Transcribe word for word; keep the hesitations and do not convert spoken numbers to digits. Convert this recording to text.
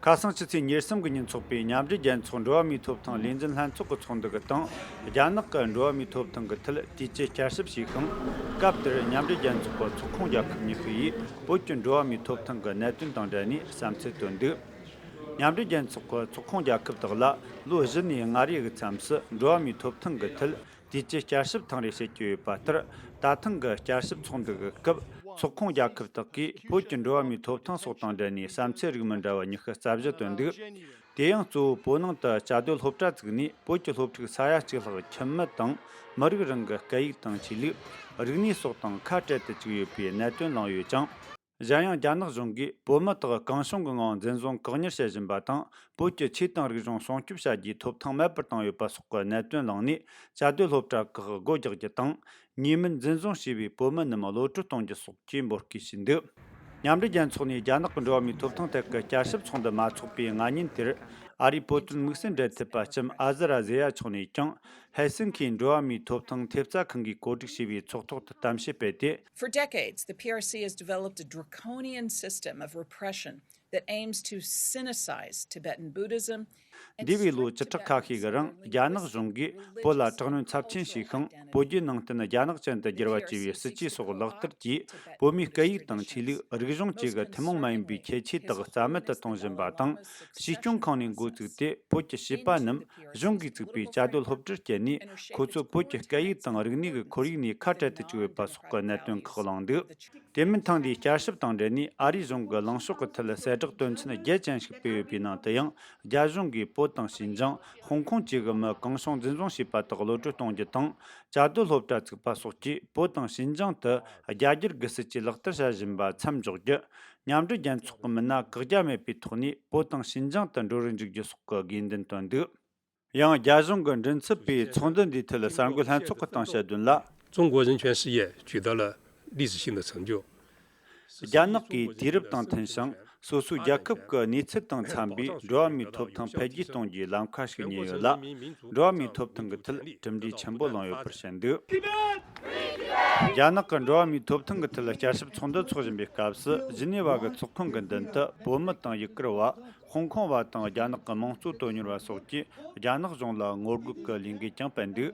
ཁ་སང་ཕྱི་ཚེས་ཉེར་གསུམ་གྱི་ཉིན་འཚོགས་པའི་མཉམ་འབྲེལ་རྒྱལ་ཚོགས་འགྲོ་བ་མིའི་ཐོབ་ཐང་ལས་འཛིན་ལྷན་ཚོགས་ཀྱི་ཚོགས་འདུ་གི་སྟེང་། རྒྱ་ནག་གི་འགྲོ་བ་མིའི་ཐོབ་ཐང་གི་ཐད་དུས་བཅད་བསྐྱར་ཞིབ་བྱས་ཤིང་། སྐབས་དེར་མཉམ་འབྲེལ་རྒྱལ་ཚོགས་ཀྱི་ཚོགས་ཁོངས་རྒྱལ་ཁབ་ཉི་ཤུ་ཡིས་བོད་ཀྱི་འགྲོ་བ་མིའི་ཐོབ་ཐང་གི་གནད་དོན་དང་འབྲེལ་ནས་བསམ་ཚུལ་བཏོན་འདུག་མཉམ་འབྲེལ་རྒྱལ་ཚོགས་ཀྱི་ཚོགས་ཁོངས་རྒྱལ་ཁབ་དག་ལ་ལོ་བཞི་ནས་ལྔ་རེ་གི་མཚམས་སུ་འགྲོ་བ་མིའི་ཐོབ་ཐང་གི་ཐད་དུས་བཅད་བསྐྱར་ཞིབ་ཐེངས་རེ་བྱེད་ཀྱི་ཡོད་པ་ལྟར། ད་ཐེངས་ཀྱི་བསྐྱར་ཞིབ་ཚོགས་འདུ་གི་སྐབས། ཚོགས་ཁོངས་རྒྱལ་ཁབ་དག་གིས་བོད་ཀྱི་འགྲོ་བ་མིའི་ཐོབ་ཐང་སོགས་དང་འབྲེལ་ནས་བསམ་ཚུལ་རིགས་མི་འདྲ་བ་ཉི་ཤུ་རྩ་བཞི་བཏོན་འདུག་དེ་ཡང་གཙོ་བོ་བོད་ནང་དུ་བཅའ་སྡོད་སློབ་གྲྭ་བཙུགས་ནས། བོད་ཀྱི་སློབ་ཕྲུག་ས་ཡ་གཅིག་ལྷག་ཁྱིམ་མི་དང་མི་རིགས་རང་གི་སྐད་ཡིག་དང་ཆོས་ལུགས། རིག་གནས་སོགས་དང་ཁ་བྲལ་དུ་བཅུག་ཡོད་པའི་གནད་དོན་གླེང་ཡོད་ཅིང་། གཞན་ཡང་། རྒྱ་ནག་གཞུང་གིས་བོད་མི་དག་གང་བྱུང་གི་ངང་འཛིན་བཟུང་བཀག་ཉར་བྱེད་བཞིན་པ་དང་། བོད་ཀྱི་ཆོས་དང་རིག་གཞུང་སྲུང་སྐྱོབ་བྱ་རྒྱུའི་ཐོབ་ཐང་མེད་པར་བཏང་ཡོད་པ་སོགས་ཀྱི་གནད་དོན་གླེང་ནས། བཅའ་སྡོད་སློབ་གྲྭ་ཁག་སྒོ་རྒྱག་རྒྱུ་དང་། ཉེས་མེད་འཛིན་བཟུང་བྱས་པའི་བོད་མི་རྣམས་གློད་གྲོལ་གཏོང་རྒྱུ་སོགས་ཀྱི་འབོད་སྐུལ་བྱས་འདུག་མཉམ་འབྲེལ་རྒྱལ་ཚོགས་ནས་རྒྱ་ནག་གི་འགྲོ་བ་མིའི་ཐོབ་ཐང་ཐད་ཀྱི་བསྐྱར་ཞིབ་ཚོགས་འདུ་མ་འཚོགས་པའི་སྔ་ཉིན་དེར། ཨ་རིའི་བོད་དོན་དམིགས་བསལ་འབྲེལ་མཐུད་པ་ལྕམ་ཨ་ཟི་ར་ཟེ་ཡ་མཆོག་ནས་ཀྱང་། ཧེལ་སིན་ཁིའི་འགྲོ་བ་མིའི་ཐོབ་ཐང་ཐེབས་རྩ་ཁང་གིས་གོ་སྒྲིག་བྱས་པའི་ཚོགས་ཐོག་ཏུ་གཏམ་བཤད་སྤེལ་ཏེ། For decades, the P R C has developed a draconian system of repression that aims to sinicize Tibetan Buddhism and འདས་པའི་ལོ་བཅུ་ཕྲག་ཁ་ཤས་ཀྱི་རིང་། རྒྱ་ནག་གཞུང་གིས་བོད་ལ་དྲག་གནོན་ཚབས་ཆེན་བྱས་ཤིང་། བོད་བརྒྱུད་ནང་བསྟན་རྒྱ་ནག་ཅན་དུ་བསྒྱུར་བ་བཅས་པའི་སྲིད་ཇུས་སོགས་ལག་བསྟར་གྱིས། བོད་མིའི་སྐད་ཡིག་དང་ཆོས་ལུགས། རིག་གཞུང་བཅས་ཀྱི་ཐུན་མོང་མ་ཡིན་པའི་ཁྱད་ཆོས་དག་རྩ་མེད་དུ་གཏོང་བཞིན་པ་དང་། ཞི་སྐྱོང་ཁང་ནས་འགོ་བཙུགས་ཏེ། བོད་ཀྱི་བྱིས་པ་རྣམས་གཞུང་གིས་བཙུགས་པའི་བཅའ་སྡོད་སློབ་གྲྭར་བསྐྱལ་ནས། ཁོ་ཚོ་བོད་ཀྱི་སྐད་ཡིག་དང་རིག་གནས་ཀྱི་ཁོར་ཡུག་ནས་ཁ་བྲལ་དུ་བཅུག་ཡོད་པ་སོགས་ཀྱི་གནད་དོན་ཁག་གླེང་འདུག་དེ་མིན། ཐེངས་འདིའི་བསྐྱར་ཞིབ་དང་འབྲེལ་ནས། ཨ་རིའི་གཞུང་གི་ལངས་ཕྱོགས་ཀྱི་ཐད་གསལ་བསྒྲགས་དོན་ཚན་བརྒྱད་ཅན་ཞིག་སྤེལ་ཡོད་པའི་ནང་དུ་ཡང་། རྒྱ་གཞུང་གིས་བོད་དང་ཞིན་ཅང་། ཧོང་ཀོང་བཅས་ཀྱི་མི་གང་བྱུང་འཛིན་བཟུང་བྱས་པ་དག་གློད་གྲོལ་གཏོང་རྒྱུ་དང་། བཅའ་སྡོད་སློབ་གྲྭ་བཙུགས་པ་སོགས་ཀྱིས། བོད་དང་ཞིན་ཅང་དུ་རྒྱ་སྒྱུར་གྱི་སྲིད་ཇུས་ལག་བསྟར་བྱ་བཞིན་པ་མཚམས་འཇོག་རྒྱུ། མཉམ་འབྲེལ་རྒྱལ་ཚོགས་ཀྱི་མི་སྣ་བཀག་རྒྱ་མེད་པའི་ཐོག་ནས། བོད་དང་ཞིན་ཅང་དུ་འགྲོ་རུ་འཇུག་རྒྱུ་སོགས་ཀྱི་དགོས་འདུན་བཏོན་འདུག་ཡང་། རྒྱ་གཞུང་གི་མགྲིན་ཚབ་པས་ཚོགས་འདུ་འདིའི་ཐད་གསར་འགོད་ལྷན་ཚོགས་ཀྱི་སྟེང་བཤད་དོན་ལ། 中国人权事业取得了历史性的成就。 རྒྱ་ནག་གིས་དུས་རབས་དང་མཐུན་ཞིང་། སོ་སོའི་རྒྱལ་ཁབ་ཀྱི་གནས་ཚུལ་དང་འཚམ་པའི་འགྲོ་བ་མིའི་ཐོབ་ཐང་འཕེལ་རྒྱས་གཏོང་རྒྱུའི་ལམ་ཁ་ཞིག་རྙེད་ཡོད་ལ། འགྲོ་བ་མིའི་ཐོབ་ཐང་གི་ཐད་གྲུབ་འབྲས་ཆེན་པོ་བླངས་ཡོད་པར་བཤད་འདུག་རྒྱ་ནག་གི་འགྲོ་བ་མིའི་ཐོབ་ཐང་གི་ཐད་བསྐྱར་ཞིབ་ཚོགས་འདུ་འཚོགས་བཞིན་པའི་སྐབས་སུ། ཇི་ནི་ཝ་གི་ཚོགས་ཁང་གི་མདུན་དུ་བོད་མི་དང་ཡུ་གུར་བ། ཧོང་ཀོང་བ་དང་རྒྱ་ནག་གི་དམངས་གཙོ་དོན་གཉེར་བ་སོགས་ཀྱིས་རྒྱ་ནག་གཞུང་ལ་ངོ་རྒོལ་གྱི་ལས་འགུལ་ཀྱང་སྤེལ་འདུག